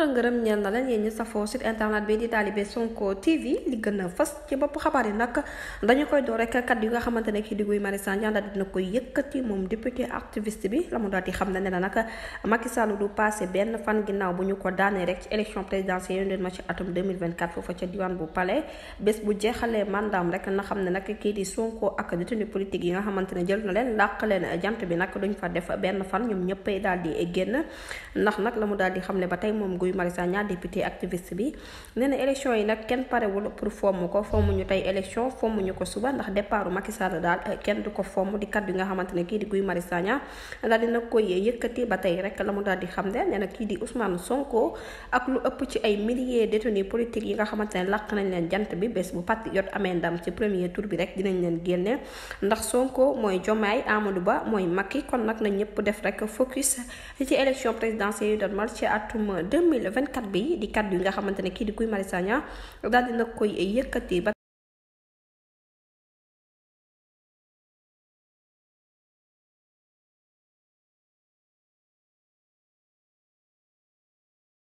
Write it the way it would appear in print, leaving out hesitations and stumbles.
ngërëm ñeel na leen yéen ñi safoo site internet bi di Talibé Sonko TV li gën a fës ci bopp xabaar yi nag dañu koy door rek kat yu nga xamante ne kii di Guy Marius Sagna daal dina koy yëkkati moom député activiste bi la mu daal di xam ne na nag Macky Sall du passé benn fan ginnaaw bu ñu ko daanee rek ci élection présidentielle yu ma ci atum 2024 foofa ca diwaan bu palais bés bu jeexalee mandaam rek na xam ne nag kii di Sonko ak détenu politique yi nga xamante ne jël na leen làq leen jant bi nag duñ fa def benn fan ñoom ñëppay daal di génn ndax nag la mu daal di xam ne ba tey moom Guy Marius Sagna député activiste bi nee na élection yi nag kenn parewul pour fomm ko fommuñu tey élection fommuñu ko suba ndax départu Macky Sall daal kenn du ko fomm di kat yi nga xamante ne kii di Guy Marius Sagna daal dina koy yëkkati ba tey rek la mu daal di xam ne nee na kii di Ousmane Sonko ak lu ëpp ci ay milliers détenus politiques yi nga xamante ne làq nañ leen jant bi bés bu patriote amee ndam ci premier tour bi rek dinañ leen génne ndax Sonko mooy Diomaye Amadou Ba mooy Macky kon nag na ñëpp def rek focus ci élection présidentielle yu doon mal ci atum 2024 bi di kaddu yi nga xamante ne kii di Guy Marius Sagna daal dina koy yëkkati ba